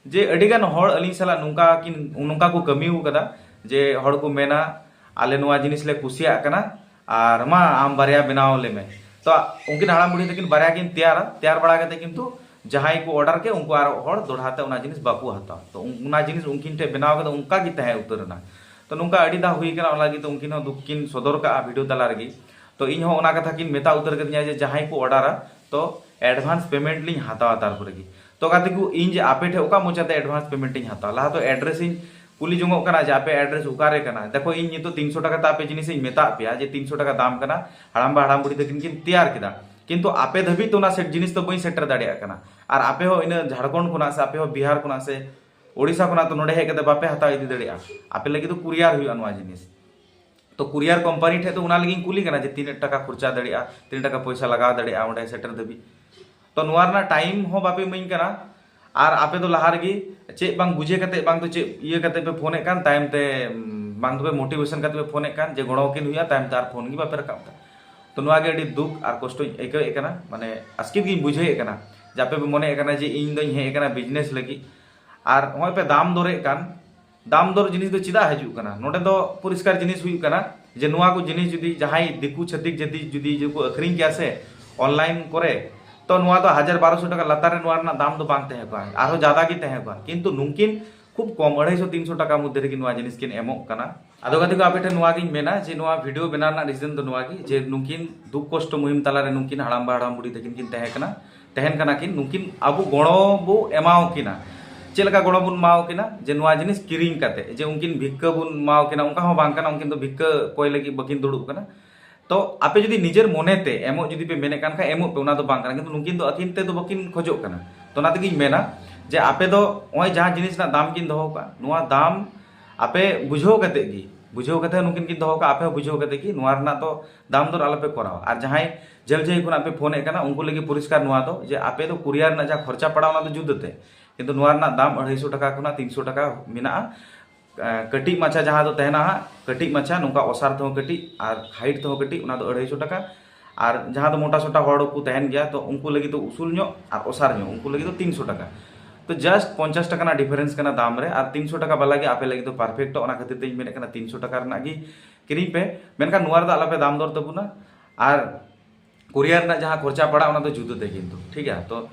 ᱡᱮ ᱟᱹᱰᱤᱜᱟᱱ ᱦᱚᱲ ᱟᱹᱞᱤᱧ ᱥᱟᱞᱟᱜ ᱱᱚᱝᱠᱟ ᱠᱤᱱ, ᱱᱚᱝᱠᱟ ᱠᱚ ᱠᱟᱹᱢᱤ ᱟᱠᱟᱫᱟ ᱡᱮ ᱦᱚᱲ ᱠᱚ ᱢᱮᱱᱟ, "ᱟᱞᱮ ᱱᱚᱣᱟ ᱡᱤᱱᱤᱥ ᱞᱮ ᱠᱩᱥᱤᱭᱟᱜ ᱠᱟᱱᱟ, ᱟᱨ ᱢᱟ ᱟᱢ ᱵᱟᱨᱭᱟ ᱵᱮᱱᱟᱣ ᱟᱞᱮ ᱢᱮ᱾" ᱛᱚ ᱩᱱᱠᱤᱱ ᱦᱟᱲᱟᱢ ᱵᱩᱲᱦᱤ ᱛᱟᱹᱠᱤᱱ ᱵᱟᱨᱭᱟ ᱠᱤᱱ ᱛᱮᱭᱟᱨᱟ, ᱛᱮᱭᱟᱨ ᱵᱟᱲᱟ ᱠᱟᱛᱮ ᱠᱤᱱᱛᱩ ᱡᱟᱦᱟᱸᱭ ᱠᱚ ᱚᱰᱟᱨ ᱠᱮᱫ ᱩᱱᱠᱩ ᱟᱨ ᱦᱚᱲ ᱫᱚᱲᱦᱟ ᱛᱮ ᱚᱱᱟ ᱡᱤᱱᱤᱥ ᱵᱟᱠᱚ ᱦᱟᱛᱟᱣᱟ᱾ ᱛᱚ ᱚᱱᱟ ᱡᱤᱱᱤᱥ ᱩᱱᱠᱤᱱ ᱴᱷᱮᱱ ᱵᱮᱱᱟᱣ ᱠᱟᱛᱮ ᱚᱱᱠᱟ ᱜᱮ ᱛᱟᱦᱮᱸ ᱩᱛᱟᱹᱨ ᱮᱱᱟ᱾ ᱛᱚ ᱱᱚᱝᱠᱟ ᱟᱹᱰᱤ ᱫᱷᱟᱣ ᱦᱩᱭ ᱠᱟᱱᱟ, ᱚᱱᱟ ᱞᱟᱹᱜᱤᱫ ᱛᱮ ᱩᱱᱠᱤᱱ ᱦᱚᱸ ᱫᱩᱠ ᱠᱤᱱ ᱥᱚᱫᱚᱨ ᱠᱟᱜᱼᱟ ᱵᱷᱤᱰᱤᱭᱳ ᱛᱟᱞᱟ ᱨᱮᱜᱮ᱾ ᱛᱚ ᱤᱧ ᱦᱚᱸ ᱚᱱᱟ ᱠᱟᱛᱷᱟ ᱠᱤᱱ ᱢᱮᱛᱟ ᱩᱛᱟᱹᱨ ᱠᱟᱫᱤᱧᱟ ᱡᱮ ᱡᱟᱦᱟᱸᱭ ᱠᱚ ᱚᱰᱟᱨᱟ ᱛᱚ ᱮᱰᱵᱷᱟᱱᱥ ᱯᱮᱢᱮᱱᱴ ᱞᱤᱧ ᱦᱟᱛᱟᱣᱟ ᱛᱟᱨᱯᱚᱨᱮ ᱜᱮ᱾ ᱛᱚ ᱜᱟᱛᱮ ᱠᱚ, ᱤᱧ ᱡᱮ ᱟᱯᱮ ᱴᱷᱮᱱ ᱚᱠᱟ ᱢᱚᱪᱟᱛᱮ ᱮᱰᱵᱷᱟᱱᱥ ᱯᱮᱢᱮᱱᱴ ᱤᱧ ᱦᱟᱛᱟᱣᱟ? ᱞᱟᱦᱟ ᱫᱚ ᱮᱰᱨᱮᱥ ᱤᱧ ᱠᱩᱞᱤ ᱡᱚᱝᱚᱜ ᱠᱟᱱᱟ ᱡᱮ ᱟᱯᱮ ᱮᱰᱨᱮᱥ ᱚᱠᱟᱨᱮ ᱠᱟᱱᱟ? ᱫᱮᱠᱷᱚ, ᱤᱧ ᱱᱤᱛᱚᱜ ᱛᱤᱱᱥᱚ ᱴᱟᱠᱟ ᱛᱮ ᱟᱯᱮ ᱡᱤᱱᱤᱥ ᱤᱧ ᱢᱮᱛᱟᱫ ᱯᱮᱭᱟ ᱡᱮ ᱛᱤᱱᱥᱚ ᱴᱟᱠᱟ ᱫᱟᱢ ᱠᱟᱱᱟ, ᱦᱟᱲᱟᱢᱵᱟ ᱦᱟᱲᱟᱢ ᱵᱩᱲᱦᱤ ᱛᱟᱹᱠᱤᱱ ᱠᱤᱱ ᱛᱮᱭᱟᱨ ᱠᱮᱫᱟ, ᱠᱤᱱᱛᱩ ᱟᱯᱮ ᱫᱷᱟᱹᱵᱤᱡ ᱛᱮ ᱚᱱᱟ ᱥᱮᱴ ᱡᱤᱱᱤᱥ ᱫᱚ ᱵᱟᱹᱧ ᱥᱮᱴᱮᱨ ᱫᱟᱲᱮᱭᱟᱜ ᱠᱟᱱᱟ᱾ ᱟᱨ ᱟᱯᱮ ᱦᱚᱸ ᱤᱱᱟᱹ ᱡᱷᱟᱲᱠᱷᱚᱸᱰ ᱠᱷᱚᱱᱟᱜ ᱥᱮ ᱟᱯᱮ ᱦᱚᱸ ᱵᱤᱦᱟᱨ ᱠᱷᱚᱱᱟᱜ ᱥᱮ ᱳᱰᱤᱥᱟ ᱠᱷᱚᱱᱟᱜ ᱛᱚ ᱱᱚᱰᱮ ᱦᱮᱡ ᱠᱟᱛᱮ ᱵᱟᱯᱮ ᱦᱟᱛᱟᱣ ᱤᱫᱤ ᱫᱟᱲᱮᱭᱟᱜᱼᱟ᱾ ᱟᱯᱮ ᱞᱟᱹᱜᱤᱫ ᱫᱚ ᱠᱩᱨᱤᱭᱟᱨ ᱦᱩᱭᱩᱜᱼᱟ ᱱᱚᱣᱟ ᱡᱤᱱᱤᱥ᱾ ᱛᱚ ᱠᱩᱨᱤᱭᱟᱨ ᱠᱳᱢᱯᱟᱱᱤ ᱴᱷᱮᱱ ᱫᱚ ᱚᱱᱟ ᱞᱟᱹᱜᱤᱫ ᱤᱧ ᱠᱩᱞᱤ ᱠᱟᱱᱟ ᱡᱮ ᱛᱤᱱᱟᱹᱜ ᱴᱟᱠᱟ ᱠᱷᱚᱨᱪᱟ ᱫᱟᱲᱮᱭᱟᱜᱼᱟ, ᱛᱤᱱᱟᱹᱜ ᱴᱟᱠᱟ ᱯᱚᱭᱥᱟ ᱞᱟᱜᱟᱣ ᱫᱟᱲᱮᱭᱟᱜᱼᱟ ᱚᱸᱰᱮ ᱥᱮᱴᱮᱨ ᱫᱷᱟᱹᱵᱤᱡ᱾ ᱛᱚ ᱱᱚᱣᱟ ᱨᱮᱱᱟᱜ ᱴᱟᱭᱤᱢ ᱦᱚᱸ ᱵᱟᱯᱮ ᱤᱢᱟᱹᱧ ᱠᱟᱱᱟ᱾ ᱟᱨ ᱟᱯᱮ ᱫᱚ ᱞᱟᱦᱟ ᱨᱮᱜᱮ ᱪᱮᱫ ᱵᱟᱝ ᱵᱩᱡᱷᱟᱹ ᱠᱟᱛᱮ, ᱵᱟᱝ ᱫᱚ ᱪᱮᱫ ᱤᱭᱟᱹ ᱠᱟᱛᱮ ᱯᱮ ᱯᱷᱳᱱᱮᱫ ᱠᱟᱱ, ᱛᱟᱭᱚᱢ ᱛᱮ, ᱩᱢ, ᱵᱟᱝ ᱫᱚᱯᱮ ᱢᱳᱴᱤᱵᱷᱮᱥᱚᱱ ᱠᱟᱛᱮ ᱯᱮ ᱯᱷᱳᱱᱮᱫ ᱠᱟᱱ ᱡᱮ ᱜᱚᱲᱚ ᱟᱹᱠᱤᱱ ᱦᱩᱭᱩᱜᱼᱟ, ᱛᱟᱭᱚᱢ ᱛᱮ ᱟᱨ ᱯᱷᱳᱱ ᱜᱮ ᱵᱟᱯᱮ ᱨᱟᱠᱟᱵ ᱮᱫᱟ᱾ ᱛᱚ ᱱᱚᱣᱟ ᱜᱮ ᱟᱹᱰᱤ ᱫᱩᱠ ᱟᱨ ᱠᱚᱥᱴᱚᱧ ᱟᱹᱭᱠᱟᱹᱣᱮᱫ ᱠᱟᱱᱟ, ᱢᱟᱱᱮ ᱟᱥᱠᱮᱛ ᱜᱤᱧ ᱵᱩᱡᱷᱟᱹᱣᱮᱫ ᱠᱟᱱᱟ ᱡᱮ ᱟᱯᱮ ᱯᱮ ᱢᱚᱱᱮᱭᱮᱫ ᱠᱟᱱᱟ ᱡᱮ ᱤᱧ ᱫᱚᱧ ᱦᱮᱡ ᱟᱠᱟᱱᱟ ᱵᱤᱡᱽᱱᱮᱥ ᱞᱟᱹᱜᱤᱫ, ᱟᱨ ᱱᱚᱜᱼᱚᱭ ᱯᱮ ᱫᱟᱢ ᱫᱚᱨᱮᱫ ᱠᱟᱱ᱾ ᱫᱟᱢ ᱫᱚᱨ ᱡᱤᱱᱤᱥ ᱫᱚ ᱪᱮᱫᱟᱜ ᱦᱤᱡᱩᱜ ᱠᱟᱱᱟ? ᱱᱚᱰᱮ ᱫᱚ ᱯᱚᱨᱤᱥᱠᱟᱨ ᱡᱤᱱᱤᱥ ᱦᱩᱭᱩᱜ ᱠᱟᱱᱟ ᱡᱮ ᱱᱚᱣᱟ ᱠᱚ ᱡᱤᱱᱤᱥ ᱡᱩᱫᱤ ᱡᱟᱦᱟᱸᱭ ᱫᱤᱠᱩ ᱪᱷᱟᱹᱛᱤᱠ ᱡᱟᱹᱛᱤ ᱡᱩᱫᱤ ᱠᱚ ᱟᱹᱠᱷᱨᱤᱧ ᱠᱮᱭᱟ ᱥᱮ ᱚᱱᱞᱟᱭᱤᱱ ᱠᱚᱨᱮ, ᱛᱚ ᱱᱚᱣᱟ ᱫᱚ ᱦᱟᱡᱟᱨ ᱵᱟᱨᱚᱥᱚ ᱴᱟᱠᱟ ᱞᱟᱛᱟᱨ ᱨᱮ ᱱᱚᱣᱟ ᱨᱮᱱᱟᱜ ᱫᱟᱢ ᱫᱚ ᱵᱟᱝ ᱛᱟᱦᱮᱸ ᱠᱚᱜᱼᱟ, ᱟᱨᱦᱚᱸ ᱡᱟᱫᱟ ᱜᱮ ᱛᱟᱦᱮᱸ ᱠᱚᱜᱼᱟ᱾ ᱠᱤᱱᱛᱩ ᱱᱩᱠᱤᱱ ᱠᱷᱩᱵ ᱠᱚᱢ ᱟᱹᱲᱟᱹᱭᱥᱚ ᱛᱤᱱᱥᱚ ᱴᱟᱠᱟ ᱢᱚᱫᱽᱫᱷᱮ ᱨᱮᱜᱮ ᱱᱚᱣᱟ ᱡᱤᱱᱤᱥ ᱠᱤᱱ ᱮᱢᱚᱜ ᱠᱟᱱᱟ᱾ ᱟᱫᱚ ᱜᱟᱛᱮ ᱠᱚ, ᱟᱯᱮ ᱴᱷᱮᱱ ᱱᱚᱣᱟ ᱜᱤᱧ ᱢᱮᱱᱟ ᱡᱮ ᱱᱚᱣᱟ ᱵᱷᱤᱰᱤᱭᱳ ᱵᱮᱱᱟᱣ ᱨᱮᱱᱟᱜ ᱨᱤᱡᱮᱱ ᱫᱚ ᱱᱚᱣᱟ ᱜᱮ ᱡᱮ ᱱᱩᱠᱤᱱ ᱫᱩᱠ ᱠᱚᱥᱴᱚ ᱢᱩᱦᱤᱢ ᱛᱟᱞᱟᱨᱮ ᱱᱩᱠᱤᱱ ᱦᱟᱲᱟᱢᱵᱟ ᱦᱟᱲᱟᱢ ᱵᱩᱲᱦᱤ ᱛᱟᱹᱠᱤᱱ ᱠᱤᱱ ᱛᱟᱦᱮᱸ ᱠᱟᱱᱟ, ᱛᱟᱦᱮᱱ ᱠᱟᱱᱟ ᱠᱤᱱ, ᱱᱩᱠᱤᱱ ᱟᱵᱚ ᱜᱚᱲᱚ ᱵᱚ ᱮᱢᱟᱣ ᱠᱤᱱᱟ᱾ ᱪᱮᱫ ᱞᱮᱠᱟ ᱜᱚᱲᱚ ᱵᱚᱱ ᱮᱢᱟᱣ ᱠᱤᱱᱟ? ᱡᱮ ᱱᱚᱣᱟ ᱡᱤᱱᱤᱥ ᱠᱤᱨᱤᱧ ᱠᱟᱛᱮ, ᱡᱮ ᱩᱱᱠᱤᱱ ᱵᱷᱤᱠᱠᱟᱹ ᱵᱚᱱ ᱮᱢᱟᱣ ᱠᱤᱱᱟ, ᱚᱱᱠᱟ ᱦᱚᱸ ᱵᱟᱝ ᱠᱟᱱᱟ, ᱩᱱᱠᱤᱱ ᱫᱚ ᱵᱷᱤᱠᱠᱟᱹ ᱠᱚᱭ ᱞᱟᱹᱜᱤᱫ ᱵᱟᱹᱠᱤᱱ ᱫᱩᱲᱩᱵ ᱠᱟᱱᱟ᱾ ᱛᱚ ᱟᱯᱮ ᱡᱩᱫᱤ ᱱᱤᱡᱮᱨ ᱢᱚᱱᱮᱛᱮ ᱮᱢᱚᱜ ᱡᱩᱫᱤ ᱯᱮ ᱢᱮᱱᱮᱫ ᱠᱟᱱ ᱠᱷᱟᱱ ᱮᱢᱚᱜ ᱯᱮ, ᱚᱱᱟ ᱫᱚ ᱵᱟᱝ ᱠᱟᱱᱟ, ᱠᱤᱱᱛᱩ ᱱᱩᱠᱤᱱ ᱫᱚ ᱟᱹᱠᱤᱱ ᱛᱮᱫᱚ ᱵᱟᱹᱠᱤᱱ ᱠᱷᱚᱡᱚᱜ ᱠᱟᱱᱟ᱾ ᱛᱚ ᱚᱱᱟ ᱛᱮᱜᱤᱧ ᱢᱮᱱᱟ ᱡᱮ ᱟᱯᱮ ᱫᱚ ᱱᱚᱜᱼᱚᱭ ᱡᱟᱦᱟᱸ ᱡᱤᱱᱤᱥ ᱨᱮᱱᱟᱜ ᱫᱟᱢ ᱠᱤᱱ ᱫᱚᱦᱚ ᱠᱟᱜᱼᱟ, ᱱᱚᱣᱟ ᱫᱟᱢ ᱟᱯᱮ ᱵᱩᱡᱷᱟᱹᱣ ᱠᱟᱛᱮ ᱜᱮ, ᱵᱩᱡᱷᱟᱹᱣ ᱠᱟᱛᱮ ᱱᱩᱠᱤᱱ ᱠᱤᱱ ᱫᱚᱦᱚ ᱠᱟᱜᱼᱟ, ᱟᱯᱮ ᱦᱚᱸ ᱵᱩᱡᱷᱟᱹᱣ ᱠᱟᱛᱮ ᱜᱮ ᱱᱚᱣᱟ ᱨᱮᱱᱟᱜ ᱫᱚ ᱫᱟᱢ ᱫᱚᱨ ᱟᱞᱚᱯᱮ ᱠᱚᱨᱟᱣᱟ᱾ ᱟᱨ ᱡᱟᱦᱟᱸᱭ ᱡᱷᱟᱹᱞ ᱡᱷᱟᱹᱞ ᱠᱷᱚᱱᱟᱜ ᱯᱮ ᱯᱷᱳᱱᱮᱫ ᱠᱟᱱᱟ, ᱩᱱᱠᱩ ᱞᱟᱹᱜᱤᱫ ᱯᱚᱨᱤᱥᱠᱟᱨ ᱱᱚᱣᱟ ᱫᱚ ᱡᱮ ᱟᱯᱮ ᱫᱚ ᱠᱩᱨᱤᱭᱟᱨ ᱨᱮᱱᱟᱜ ᱡᱟᱦᱟᱸ ᱠᱷᱚᱨᱪᱟ ᱯᱟᱲᱟᱜᱼᱟ, ᱚᱱᱟ ᱫᱚ ᱡᱩᱫᱟᱹᱛᱮ, ᱠᱤᱱᱛᱩ ᱱᱚᱣᱟ ᱨᱮᱱᱟᱜ ᱫᱟᱢ ᱟᱹᱲᱟᱹᱭᱥᱚ ᱴᱟᱠᱟ ᱠᱷᱚᱱᱟᱜ ᱛᱤᱱᱥᱚ ᱴᱟᱠᱟ ᱢᱮᱱᱟᱜᱼᱟ᱾ ᱮᱸ, ᱠᱟᱹᱴᱤᱡ ᱢᱟᱪᱷᱟ ᱡᱟᱦᱟᱸ ᱫᱚ ᱛᱟᱦᱮᱱᱟ ᱦᱟᱸᱜ, ᱠᱟᱹᱴᱤᱡ ᱢᱟᱪᱷᱟ ᱱᱚᱝᱠᱟ ᱚᱥᱟᱨ ᱛᱮᱦᱚᱸ ᱠᱟᱹᱴᱤᱡ ᱟᱨ ᱦᱟᱭᱤᱴ ᱛᱮᱦᱚᱸ ᱠᱟᱹᱴᱤᱡ, ᱚᱱᱟ ᱫᱚ ᱟᱹᱲᱟᱹᱭᱥᱚ ᱴᱟᱠᱟ᱾ ᱟᱨ ᱡᱟᱦᱟᱸ ᱫᱚ ᱢᱚᱴᱟ ᱥᱚᱴᱟ ᱦᱚᱲ ᱠᱚ ᱛᱟᱦᱮᱱ ᱜᱮᱭᱟ, ᱛᱚ ᱩᱱᱠᱩ ᱞᱟᱹᱜᱤᱫ ᱫᱚ ᱩᱥᱩᱞ ᱧᱚᱜ ᱟᱨ ᱚᱥᱟᱨ ᱧᱚᱜ, ᱩᱱᱠᱩ ᱞᱟᱹᱜᱤᱫ ᱫᱚ ᱛᱤᱱᱥᱚ ᱴᱟᱠᱟ᱾ ᱛᱚ ᱡᱟᱥᱴ ᱯᱚᱧᱪᱟᱥ ᱴᱟᱠᱟ ᱨᱮᱱᱟᱜ ᱰᱤᱯᱷᱟᱨᱮᱱᱥ ᱠᱟᱱᱟ ᱫᱟᱢ ᱨᱮ, ᱟᱨ ᱛᱤᱱᱥᱚ ᱴᱟᱠᱟ ᱵᱟᱞᱟ ᱜᱮ ᱟᱯᱮ ᱞᱟᱹᱜᱤᱫ ᱫᱚ ᱯᱟᱨᱯᱷᱮᱠᱴᱚᱜ᱾ ᱚᱱᱟ ᱠᱷᱟᱹᱛᱤᱨ ᱛᱮᱧ ᱢᱮᱱᱮᱫ ᱠᱟᱱᱟ ᱛᱤᱱᱥᱚ ᱴᱟᱠᱟ ᱨᱮᱱᱟᱜ ᱜᱮ ᱠᱤᱨᱤᱧ ᱯᱮ, ᱢᱮᱱᱠᱷᱟᱱ ᱱᱚᱣᱟ ᱨᱮᱫᱚ ᱟᱞᱚᱯᱮ ᱫᱟᱢ ᱫᱚᱨ ᱛᱟᱵᱚᱱᱟ᱾ ᱟᱨ ᱠᱩᱨᱤᱭᱟᱨ ᱨᱮᱱᱟᱜ ᱡᱟᱦᱟᱸ ᱠᱷᱚᱨᱪᱟ ᱯᱟᱲᱟᱜᱼᱟ, ᱚᱱᱟ ᱫᱚ ᱡᱩᱫᱟᱹ ᱛᱮ ᱠᱤᱱᱛᱩ, ᱴᱷᱤᱠ ᱜᱮᱭᱟ? ᱛᱚ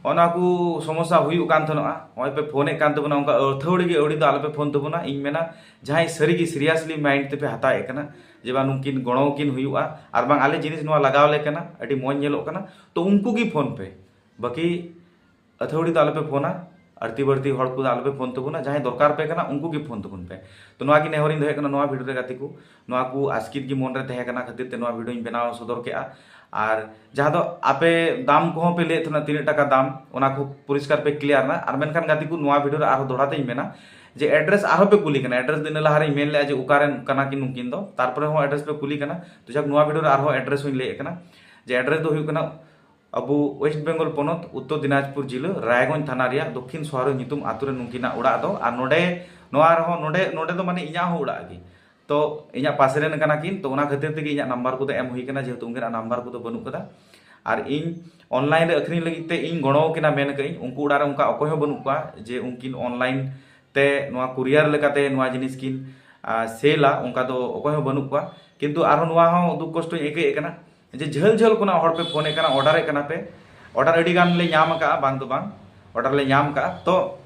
ᱚᱱᱟ ᱠᱚ ᱥᱚᱢᱚᱥᱥᱟ ᱦᱩᱭᱩᱜ ᱠᱟᱱ ᱛᱟᱦᱮᱱᱚᱜᱼᱟ᱾ ᱱᱚᱜᱼᱚᱭ ᱯᱮ ᱯᱷᱳᱱᱮᱫ ᱠᱟᱱ ᱛᱟᱵᱚᱱᱟ, ᱚᱱᱠᱟ ᱟᱹᱛᱷᱟᱹᱣᱲᱤ ᱜᱮ ᱟᱹᱣᱲᱤ ᱫᱚ ᱟᱞᱚᱯᱮ ᱯᱷᱳᱱ ᱛᱟᱵᱚᱱᱟ᱾ ᱤᱧ ᱢᱮᱱᱟ ᱡᱟᱦᱟᱸᱭ ᱥᱟᱹᱨᱤᱜᱮ ᱥᱤᱨᱤᱭᱟᱥᱞᱤ ᱢᱟᱭᱤᱱᱰ ᱛᱮᱯᱮ ᱦᱟᱛᱟᱣᱮᱫ ᱠᱟᱱᱟ ᱡᱮ ᱵᱟᱝ ᱱᱩᱠᱤᱱ ᱜᱚᱲᱚ ᱠᱤᱱ ᱦᱩᱭᱩᱜᱼᱟ, ᱟᱨ ᱵᱟᱝ ᱟᱞᱮ ᱡᱤᱱᱤᱥ ᱱᱚᱣᱟ ᱞᱟᱜᱟᱣ ᱞᱮ ᱠᱟᱱᱟ, ᱟᱹᱰᱤ ᱢᱚᱡᱽ ᱧᱮᱞᱚᱜ ᱠᱟᱱᱟ, ᱛᱚ ᱩᱱᱠᱩ ᱜᱮ ᱯᱷᱳᱱ ᱯᱮ᱾ ᱵᱟᱹᱠᱤ ᱟᱹᱛᱷᱟᱹᱣᱲᱤ ᱫᱚ ᱟᱞᱚᱯᱮ ᱯᱷᱳᱱᱟ, ᱟᱹᱲᱛᱤ ᱵᱟᱹᱲᱛᱤ ᱦᱚᱲ ᱠᱚᱫᱚ ᱟᱞᱚᱯᱮ ᱯᱷᱳᱱ ᱛᱟᱵᱚᱱᱟ᱾ ᱡᱟᱦᱟᱸᱭ ᱫᱚᱨᱠᱟᱨ ᱯᱮ ᱠᱟᱱᱟ, ᱩᱱᱠᱩ ᱜᱮ ᱯᱷᱳᱱ ᱛᱟᱵᱚᱱ ᱯᱮ᱾ ᱛᱚ ᱱᱚᱣᱟ ᱜᱮ ᱱᱮᱦᱚᱨᱤᱧ ᱫᱚᱦᱚᱭᱮᱫ ᱠᱟᱱᱟ ᱱᱚᱣᱟ ᱵᱷᱤᱰᱤᱭᱳ ᱨᱮ ᱜᱟᱛᱮ ᱠᱚ᱾ ᱱᱚᱣᱟ ᱠᱚ ᱟᱥᱠᱮᱛ ᱜᱮ ᱢᱚᱱ ᱨᱮ ᱛᱟᱦᱮᱸ ᱠᱟᱱᱟ ᱠᱷᱟᱹᱛᱤᱨ ᱛᱮ ᱱᱚᱣᱟ ᱵᱷᱤᱰᱤᱭᱳᱧ ᱵᱮᱱᱟᱣ ᱥᱚᱫᱚᱨ ᱠᱮᱜᱼᱟ᱾ ᱟᱨ ᱡᱟᱦᱟᱸ ᱫᱚ ᱟᱯᱮ ᱫᱟᱢ ᱠᱚᱦᱚᱸ ᱯᱮ ᱞᱟᱹᱭᱮᱫ ᱛᱟᱦᱮᱱᱟ, ᱛᱤᱱᱟᱹᱜ ᱴᱟᱠᱟ ᱫᱟᱢ, ᱚᱱᱟ ᱠᱚ ᱯᱚᱨᱤᱥᱠᱟᱨ ᱯᱮ ᱠᱞᱤᱭᱟᱨ ᱱᱟ᱾ ᱟᱨ ᱢᱮᱱᱠᱷᱟᱱ ᱜᱟᱛᱮ ᱠᱚ, ᱱᱚᱣᱟ ᱵᱷᱤᱰᱤᱭᱳ ᱨᱮ ᱟᱨᱦᱚᱸ ᱫᱚᱦᱲᱟ ᱛᱮᱧ ᱢᱮᱱᱟ ᱡᱮ ᱮᱰᱨᱮᱥ ᱟᱨᱦᱚᱸ ᱯᱮ ᱠᱩᱞᱤ ᱠᱟᱱᱟ᱾ ᱮᱰᱨᱮᱥ ᱫᱚ ᱤᱱᱟᱹ ᱞᱟᱦᱟ ᱨᱮᱧ ᱢᱮᱱ ᱞᱮᱜᱼᱟ ᱡᱮ ᱚᱠᱟᱨᱮᱱ ᱠᱟᱱᱟ ᱠᱤᱱ ᱱᱩᱠᱤᱱ ᱫᱚ, ᱛᱟᱨᱯᱚᱨᱮ ᱦᱚᱸ ᱮᱰᱨᱮᱥ ᱯᱮ ᱠᱩᱞᱤ ᱠᱟᱱᱟ᱾ ᱛᱚ ᱡᱟᱠ, ᱱᱚᱣᱟ ᱵᱷᱤᱰᱤᱭᱳ ᱨᱮ ᱟᱨᱦᱚᱸ ᱮᱰᱨᱮᱥ ᱦᱚᱸᱧ ᱞᱟᱹᱭᱮᱫ ᱠᱟᱱᱟ ᱡᱮ ᱮᱰᱨᱮᱥ ᱫᱚ ᱦᱩᱭᱩᱜ ᱠᱟᱱᱟ ᱟᱵᱚ ᱳᱭᱮᱥᱴ ᱵᱮᱝᱜᱚᱞ ᱯᱚᱱᱚᱛ, ᱩᱛᱛᱚᱨ ᱫᱤᱱᱟᱡᱽᱯᱩᱨ ᱡᱤᱞᱟᱹ, ᱨᱟᱭᱜᱚᱸᱡᱽ ᱛᱷᱟᱱᱟ ᱨᱮᱭᱟᱜ ᱫᱚᱠᱠᱷᱤᱱ ᱥᱚᱦᱟᱨᱳ ᱧᱩᱛᱩᱢ ᱟᱛᱳ ᱨᱮ ᱱᱩᱠᱤᱱᱟᱜ ᱚᱲᱟᱜ ᱫᱚ᱾ ᱟᱨ ᱱᱚᱰᱮ, ᱱᱚᱣᱟ ᱨᱮᱦᱚᱸ, ᱱᱚᱰᱮ, ᱱᱚᱰᱮ ᱫᱚ ᱢᱟᱱᱮ ᱤᱧᱟᱹᱜ ᱦᱚᱸ ᱚᱲᱟᱜ ᱜᱮ᱾ ᱛᱚ ᱤᱧᱟᱹᱜ ᱯᱟᱥᱮ ᱨᱮᱱ ᱠᱟᱱᱟ ᱠᱤᱱ, ᱛᱚ ᱚᱱᱟ ᱠᱷᱟᱹᱛᱤᱨ ᱛᱮᱜᱮ ᱤᱧᱟᱹᱜ ᱱᱟᱢᱵᱟᱨ ᱠᱚᱫᱚ ᱮᱢ ᱦᱩᱭ ᱠᱟᱱᱟ, ᱡᱮᱦᱮᱛᱩ ᱩᱱᱠᱤᱱᱟᱜ ᱱᱟᱢᱵᱟᱨ ᱠᱚᱫᱚ ᱵᱟᱹᱱᱩᱜ ᱠᱟᱫᱟ᱾ ᱟᱨ ᱤᱧ ᱚᱱᱞᱟᱭᱤᱱ ᱨᱮ ᱟᱹᱠᱷᱨᱤᱧ ᱞᱟᱹᱜᱤᱫ ᱛᱮ ᱤᱧ ᱜᱚᱲᱚ ᱟᱹᱠᱤᱱᱟ ᱢᱮᱱ ᱠᱟᱜ ᱟᱹᱧ, ᱩᱱᱠᱩ ᱚᱲᱟᱜ ᱨᱮ ᱚᱱᱠᱟ ᱚᱠᱚᱭ ᱦᱚᱸ ᱵᱟᱹᱱᱩᱜ ᱠᱚᱣᱟ ᱡᱮ ᱩᱱᱠᱤᱱ ᱚᱱᱞᱟᱭᱤᱱ ᱛᱮ ᱱᱚᱣᱟ ᱠᱩᱨᱤᱭᱟᱨ ᱞᱮᱠᱟᱛᱮ ᱱᱚᱣᱟ ᱡᱤᱱᱤᱥ ᱠᱤᱱ ᱥᱮᱞᱟ, ᱚᱱᱠᱟ ᱫᱚ ᱚᱠᱚᱭ ᱦᱚᱸ ᱵᱟᱹᱱᱩᱜ ᱠᱚᱣᱟ᱾ ᱠᱤᱱᱛᱩ ᱟᱨᱦᱚᱸ ᱱᱚᱣᱟ ᱦᱚᱸ ᱫᱩᱠ ᱠᱚᱥᱴᱚᱧ ᱟᱹᱭᱠᱟᱹᱣᱮᱫ ᱠᱟᱱᱟ ᱡᱮ ᱡᱷᱟᱹᱞ ᱡᱷᱟᱹᱞ ᱠᱷᱚᱱᱟᱜ ᱦᱚᱲ ᱯᱮ ᱯᱷᱳᱱᱮᱫ ᱠᱟᱱᱟ, ᱚᱰᱟᱨᱮᱫ ᱠᱟᱱᱟ ᱯᱮ, ᱚᱰᱟᱨ ᱟᱹᱰᱤ ᱜᱟᱱ ᱞᱮ ᱧᱟᱢ ᱟᱠᱟᱫᱼᱟ, ᱵᱟᱝ ᱫᱚ ᱵᱟᱝ, ᱚᱰᱟᱨ ᱞᱮ ᱧᱟᱢ ᱠᱟᱜᱼᱟ᱾ ᱛᱚ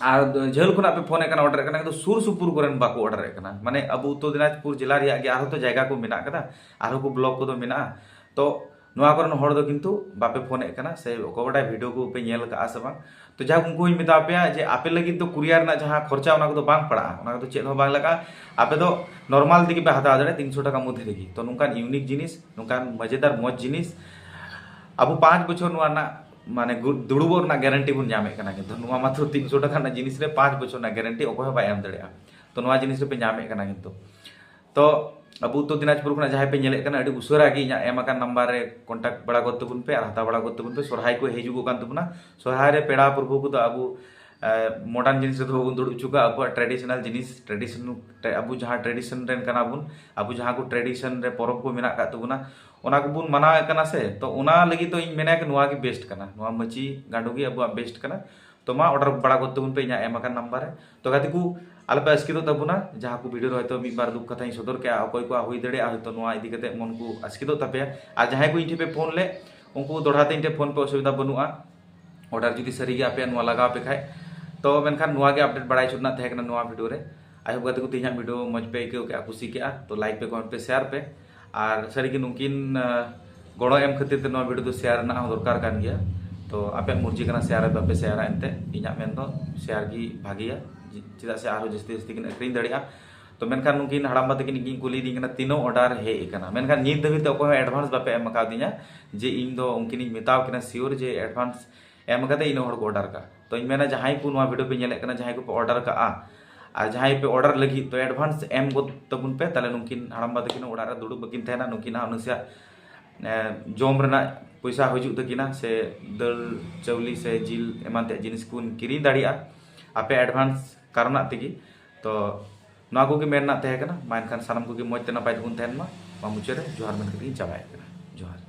ᱟᱨ ᱡᱷᱟᱹᱞ ᱠᱷᱚᱱᱟᱜ ᱯᱮ ᱯᱷᱳᱱᱮᱫ ᱠᱟᱱᱟ, ᱚᱰᱟᱨᱮᱫ ᱠᱟᱱᱟ, ᱠᱤᱱᱛᱩ ᱥᱩᱨ ᱥᱩᱯᱩᱨ ᱠᱚᱨᱮᱱ ᱵᱟᱠᱚ ᱚᱰᱟᱨᱮᱫ ᱠᱟᱱᱟ᱾ ᱢᱟᱱᱮ ᱟᱵᱚ ᱩᱛᱛᱚᱨ ᱫᱤᱱᱟᱡᱽᱯᱩᱨ ᱡᱮᱞᱟ ᱨᱮᱭᱟᱜ ᱜᱮ ᱟᱨᱦᱚᱸ ᱛᱚ ᱡᱟᱭᱜᱟ ᱠᱚ ᱢᱮᱱᱟᱜ ᱠᱟᱫᱟ, ᱟᱨᱦᱚᱸ ᱠᱚ ᱵᱞᱚᱠ ᱠᱚᱫᱚ ᱢᱮᱱᱟᱜᱼᱟ᱾ ᱛᱚ ᱱᱚᱣᱟ ᱠᱚᱨᱮᱱ ᱦᱚᱲ ᱫᱚ ᱠᱤᱱᱛᱩ ᱵᱟᱯᱮ ᱯᱷᱳᱱᱮᱫ ᱠᱟᱱᱟ, ᱥᱮ ᱚᱠᱚᱭ ᱵᱟᱰᱟᱭ ᱵᱷᱤᱰᱤᱭᱳ ᱠᱚ ᱯᱮ ᱧᱮᱞ ᱠᱟᱜᱼᱟ ᱥᱮ ᱵᱟᱝ᱾ ᱛᱚ ᱡᱟᱦᱟᱸ ᱩᱱᱠᱩ ᱦᱚᱸᱧ ᱢᱮᱛᱟ ᱯᱮᱭᱟ ᱡᱮ ᱟᱯᱮ ᱞᱟᱹᱜᱤᱫ ᱫᱚ ᱠᱩᱨᱤᱭᱟᱨ ᱨᱮᱱᱟᱜ ᱡᱟᱦᱟᱸ ᱠᱷᱚᱨᱪᱟ, ᱚᱱᱟ ᱠᱚᱫᱚ ᱵᱟᱝ ᱯᱟᱲᱟᱜᱼᱟ, ᱚᱱᱟ ᱠᱚᱫᱚ ᱪᱮᱫ ᱦᱚᱸ ᱵᱟᱝ ᱞᱟᱜᱟᱜᱼᱟ᱾ ᱟᱯᱮ ᱫᱚ ᱱᱚᱨᱢᱟᱞ ᱛᱮᱜᱮ ᱯᱮ ᱦᱟᱛᱟᱣ ᱫᱟᱲᱮᱭᱟᱜᱼᱟ ᱛᱤᱱᱥᱚ ᱴᱟᱠᱟ ᱢᱚᱫᱽᱫᱷᱮ ᱨᱮᱜᱮ᱾ ᱛᱚ ᱱᱚᱝᱠᱟᱱ ᱤᱭᱩᱱᱤᱠ ᱡᱤᱱᱤᱥ, ᱱᱚᱝᱠᱟᱱ ᱢᱚᱡᱮᱫᱟᱨ ᱢᱚᱡᱽ ᱡᱤᱱᱤᱥ ᱟᱵᱚ ᱯᱟᱸᱪ ᱵᱚᱪᱷᱚᱨ ᱱᱚᱣᱟ ᱨᱮᱱᱟᱜ ᱢᱟᱱᱮ ᱜᱩ- ᱫᱩᱲᱩᱵᱚᱜ ᱨᱮᱱᱟᱜ ᱜᱮᱨᱮᱱᱴᱤ ᱵᱚᱱ ᱧᱟᱢᱮᱫ ᱠᱟᱱᱟ, ᱠᱤᱱᱛᱩ ᱱᱚᱣᱟ ᱢᱟᱛᱨᱚ ᱛᱤᱱᱥᱚ ᱴᱟᱠᱟ ᱨᱮᱱᱟᱜ ᱡᱤᱱᱤᱥ ᱨᱮ ᱯᱟᱸᱪ ᱵᱚᱪᱷᱚᱨ ᱨᱮᱱᱟᱜ ᱜᱮᱨᱮᱱᱴᱤ ᱚᱠᱚᱭ ᱦᱚᱸ ᱵᱟᱭ ᱮᱢ ᱫᱟᱲᱮᱭᱟᱜᱼᱟ᱾ ᱛᱚ ᱱᱚᱣᱟ ᱡᱤᱱᱤᱥ ᱨᱮᱯᱮ ᱧᱟᱢᱮᱫ ᱠᱟᱱᱟ ᱠᱤᱱᱛᱩ᱾ ᱛᱚ ᱟᱵᱚ ᱩᱛᱛᱚᱨ ᱫᱤᱱᱟᱡᱽᱯᱩᱨ ᱠᱷᱚᱱᱟᱜ ᱡᱟᱦᱟᱸᱭ ᱯᱮ ᱧᱮᱞᱮᱫ ᱠᱟᱱᱟ, ᱟᱹᱰᱤ ᱩᱥᱟᱹᱨᱟ ᱜᱮ ᱤᱧᱟᱹᱜ ᱮᱢ ᱟᱠᱟᱱ ᱱᱟᱢᱵᱟᱨ ᱨᱮ ᱠᱚᱱᱴᱟᱠᱴ ᱵᱟᱲᱟ ᱜᱚᱫ ᱛᱟᱵᱚᱱ ᱯᱮ ᱟᱨ ᱦᱟᱛᱟᱣ ᱵᱟᱲᱟ ᱜᱚᱫ ᱛᱟᱵᱚᱱ ᱯᱮ᱾ ᱥᱚᱨᱦᱟᱭ ᱠᱚ ᱦᱤᱡᱩᱜᱚᱜ ᱠᱟᱱ ᱛᱟᱵᱚᱱᱟ, ᱥᱚᱨᱦᱟᱭ ᱨᱮ ᱯᱮᱲᱟ ᱯᱨᱚᱵᱷᱩ ᱠᱚᱫᱚ ᱟᱵᱚ ᱢᱚᱰᱟᱨᱱ ᱡᱤᱱᱤᱥ ᱨᱮᱫᱚ ᱵᱟᱵᱚᱱ ᱫᱩᱲᱩᱵ ᱦᱚᱪᱚ ᱠᱚᱣᱟ᱾ ᱟᱵᱚᱣᱟᱜ ᱴᱨᱮᱰᱤᱥᱚᱱᱟᱞ ᱡᱤᱱᱤᱥ, ᱴᱨᱮᱰᱤᱥᱚᱱᱟᱞ, ᱟᱵᱚ ᱡᱟᱦᱟᱸ ᱴᱨᱮᱰᱤᱥᱚᱱ ᱨᱮᱱ ᱠᱟᱱᱟ ᱵᱚᱱ, ᱟᱵᱚ ᱡᱟᱦᱟᱸ ᱠᱚ ᱴᱨᱮᱰᱤᱥᱚᱱ ᱨᱮ ᱯᱚᱨᱚᱵᱽ ᱠᱚ ᱢᱮᱱᱟᱜ ᱟᱠᱟᱫ ᱛᱟᱵᱚᱱᱟ, ᱚᱱᱟ ᱠᱚᱵᱚᱱ ᱢᱟᱱᱟᱣᱮᱫ ᱠᱟᱱᱟ ᱥᱮ᱾ ᱛᱚ ᱚᱱᱟ ᱞᱟᱹᱜᱤᱫ ᱫᱚ ᱤᱧ ᱢᱮᱱᱟ ᱠᱤ ᱱᱚᱣᱟ ᱜᱮ ᱵᱮᱥᱴ ᱠᱟᱱᱟ, ᱱᱚᱣᱟ ᱢᱟᱹᱪᱤ ᱜᱟᱸᱰᱚ ᱜᱮ ᱟᱵᱚᱣᱟᱜ ᱵᱮᱥᱴ ᱠᱟᱱᱟ᱾ ᱛᱚ ᱢᱟ ᱚᱰᱟᱨ ᱵᱟᱲᱟ ᱜᱚᱫ ᱛᱟᱵᱚᱱ ᱯᱮ ᱤᱧᱟᱹᱜ ᱮᱢ ᱟᱠᱟᱱ ᱱᱟᱢᱵᱟᱨ ᱨᱮ᱾ ᱛᱚ ᱜᱟᱛᱮ ᱠᱚ, ᱟᱞᱚᱯᱮ ᱟᱥᱠᱮᱛᱚᱜ ᱛᱟᱵᱚᱱᱟ, ᱡᱟᱦᱟᱸ ᱠᱚ ᱵᱷᱤᱰᱤᱭᱳ ᱨᱮ ᱦᱚᱭᱛᱳ ᱢᱤᱫ ᱵᱟᱨ ᱫᱩᱠ ᱠᱟᱛᱷᱟᱧ ᱥᱚᱫᱚᱨ ᱠᱮᱜᱼᱟ, ᱚᱠᱚᱭ ᱠᱚᱣᱟᱜ ᱦᱩᱭ ᱫᱟᱲᱮᱭᱟᱜᱼᱟ ᱦᱚᱭᱛᱳ ᱱᱚᱣᱟ ᱤᱫᱤ ᱠᱟᱛᱮ ᱢᱚᱱ ᱠᱚ ᱟᱥᱠᱮᱛᱚᱜ ᱛᱟᱯᱮᱭᱟ᱾ ᱟᱨ ᱡᱟᱦᱟᱸᱭ ᱠᱚ ᱤᱧ ᱴᱷᱮᱱ ᱯᱮ ᱯᱷᱳᱱ ᱞᱮᱫ, ᱩᱱᱠᱩ ᱫᱚᱲᱦᱟ ᱛᱮ ᱤᱧ ᱴᱷᱮᱱ ᱯᱷᱳᱱ ᱯᱮ, ᱚᱥᱩᱵᱤᱫᱷᱟ ᱵᱟᱹᱱᱩᱜᱼᱟ᱾ ᱚᱰᱟᱨ ᱡᱩᱫᱤ ᱥᱟᱹᱨᱤᱜᱮ ᱟᱯᱮᱭᱟᱜ ᱱᱚᱣᱟ ᱞᱟᱜᱟᱣ ᱯᱮ ᱠᱷᱟᱡ, ᱛᱚ ᱢᱮᱱᱠᱷᱟᱱ ᱱᱚᱣᱟ ᱜᱮ ᱟᱯᱰᱮᱴ ᱵᱟᱲᱟᱭ ᱦᱚᱪᱚ ᱨᱮᱱᱟᱜ ᱛᱟᱦᱮᱸ ᱠᱟᱱᱟ ᱱᱚᱣᱟ ᱵᱷᱤᱰᱤᱭᱳ ᱨᱮ᱾ ᱟᱭ ᱦᱳᱯ ᱜᱟᱛᱮ ᱠᱚ ᱛᱮᱦᱮᱧᱟᱜ ᱵᱷᱤᱰᱤᱭᱳ ᱢᱚᱡᱽ ᱯᱮ ᱟᱹᱭᱠᱟᱹᱣ ᱠᱮᱜᱼᱟ, ᱠᱩᱥᱤ ᱠᱮᱜᱼᱟ, ᱛᱚ ᱞᱟᱭᱤᱠ ᱯᱮ, ᱠᱚᱢᱮᱱᱴ ᱯᱮ, ᱥᱮᱭᱟᱨ ᱯᱮ᱾ ᱟᱨ ᱥᱟᱹᱨᱤᱜᱮ ᱱᱩᱠᱤᱱ, ᱟᱸ, ᱜᱚᱲᱚ ᱮᱢ ᱠᱷᱟᱹᱛᱤᱨ ᱛᱮ ᱱᱚᱣᱟ ᱵᱷᱤᱰᱤᱭᱳ ᱫᱚ ᱥᱮᱭᱟᱨ ᱨᱮᱱᱟᱜ ᱦᱚᱸ ᱫᱚᱨᱠᱟᱨ ᱠᱟᱱ ᱜᱮᱭᱟ᱾ ᱛᱚ ᱟᱯᱮᱭᱟᱜ ᱢᱚᱨᱡᱤ ᱠᱟᱱᱟ ᱥᱮᱭᱟᱨ ᱟᱯᱮ ᱥᱮᱭᱟᱨᱟ, ᱮᱱᱛᱮ ᱤᱧᱟᱹᱜ ᱢᱮᱱ ᱫᱚ ᱥᱮᱭᱟᱨ ᱜᱮ ᱵᱷᱟᱜᱮᱭᱟ, ᱪᱮᱫᱟᱜ ᱥᱮ ᱟᱨᱦᱚᱸ ᱡᱟᱹᱥᱛᱤ ᱡᱟᱹᱥᱛᱤ ᱠᱤᱱ ᱟᱹᱠᱷᱨᱤᱧ ᱫᱟᱲᱮᱭᱟᱜᱼᱟ᱾ ᱛᱚ ᱢᱮᱱᱠᱷᱟᱱ ᱱᱩᱠᱤᱱ ᱦᱟᱲᱟᱢᱵᱟ ᱛᱟᱹᱠᱤᱱ ᱠᱤᱱ ᱠᱩᱞᱤᱭᱮᱫᱤᱧ ᱠᱟᱱᱟ ᱛᱤᱱᱟᱹᱜ ᱚᱰᱟᱨ ᱦᱮᱡ ᱟᱠᱟᱱᱟ, ᱢᱮᱱᱠᱷᱟᱱ ᱱᱤᱛ ᱫᱷᱟᱹᱵᱤᱡ ᱛᱮ ᱚᱠᱚᱭ ᱦᱚᱸ ᱮᱰᱵᱷᱟᱱᱥ ᱵᱟᱯᱮ ᱮᱢ ᱟᱠᱟᱣᱫᱤᱧᱟ ᱡᱮ ᱤᱧ ᱫᱚ ᱩᱱᱠᱤᱱᱤᱧ ᱢᱮᱛᱟᱣ ᱠᱤᱱᱟ ᱥᱤᱭᱳᱨ ᱡᱮ ᱮᱰᱵᱷᱟᱱᱥ ᱮᱢ ᱠᱟᱛᱮ ᱤᱱᱟᱹᱜ ᱦᱚᱲ ᱠᱚ ᱚᱰᱟᱨ ᱠᱟᱜ᱾ ᱛᱚ ᱤᱧ ᱢᱮᱱᱟ ᱡᱟᱦᱟᱸᱭ ᱠᱚ ᱱᱚᱣᱟ ᱵᱷᱤᱰᱤᱭᱳ ᱯᱮ ᱧᱮᱞᱮᱫ ᱠᱟᱱᱟ, ᱡᱟᱦᱟᱸᱭ ᱠᱚᱯᱮ ᱚᱰᱟᱨ ᱠᱟᱜᱼᱟ ᱟᱨ ᱡᱟᱦᱟᱸᱭ ᱯᱮ ᱚᱰᱟᱨ ᱞᱟᱹᱜᱤᱫ, ᱛᱚ ᱮᱰᱵᱷᱟᱱᱥ ᱮᱢ ᱜᱚᱫ ᱛᱟᱵᱚᱱ ᱯᱮ, ᱛᱟᱦᱞᱮ ᱱᱩᱠᱤᱱ ᱦᱟᱲᱟᱢᱵᱟ ᱛᱟᱹᱠᱤᱱ ᱚᱲᱟᱜ ᱨᱮ ᱫᱩᱲᱩᱵ ᱵᱟᱹᱠᱤᱱ ᱛᱟᱦᱮᱱᱟ, ᱱᱩᱠᱤᱱᱟᱜ ᱦᱚᱸ ᱱᱟᱥᱮᱭᱟᱜ, ᱮ, ᱡᱚᱢ ᱨᱮᱱᱟᱜ ᱯᱚᱭᱥᱟ ᱦᱤᱡᱩᱜ ᱛᱟᱹᱠᱤᱱᱟ, ᱥᱮ ᱫᱟᱹᱞ ᱪᱟᱣᱞᱮ ᱥᱮ ᱡᱤᱞ ᱮᱢᱟᱱ ᱛᱮᱭᱟᱜ ᱡᱤᱱᱤᱥ ᱠᱚᱵᱚᱱ ᱠᱤᱨᱤᱧ ᱫᱟᱲᱮᱭᱟᱜᱼᱟ ᱟᱯᱮ ᱮᱰᱵᱷᱟᱱᱥ ᱠᱟᱨᱚᱱᱟᱜ ᱛᱮᱜᱮ᱾ ᱛᱚ ᱱᱚᱣᱟ ᱠᱚᱜᱮ ᱢᱮᱱ ᱨᱮᱱᱟᱜ ᱛᱟᱦᱮᱸ ᱠᱟᱱᱟ᱾ ᱢᱟ ᱮᱱᱠᱷᱟᱱ ᱥᱟᱱᱟᱢ ᱠᱚᱜᱮ ᱢᱚᱡᱽ ᱛᱮ ᱱᱟᱯᱟᱭ ᱛᱮᱵᱚᱱ ᱛᱟᱦᱮᱱ ᱢᱟ᱾ ᱢᱟ ᱢᱩᱪᱟᱹᱫ ᱨᱮ ᱡᱚᱦᱟᱨ ᱢᱮᱱ ᱠᱟᱛᱮ ᱜᱤᱧ ᱪᱟᱵᱟᱭᱮᱫ ᱠᱟᱱᱟ᱾ ᱡᱚᱦᱟᱨ᱾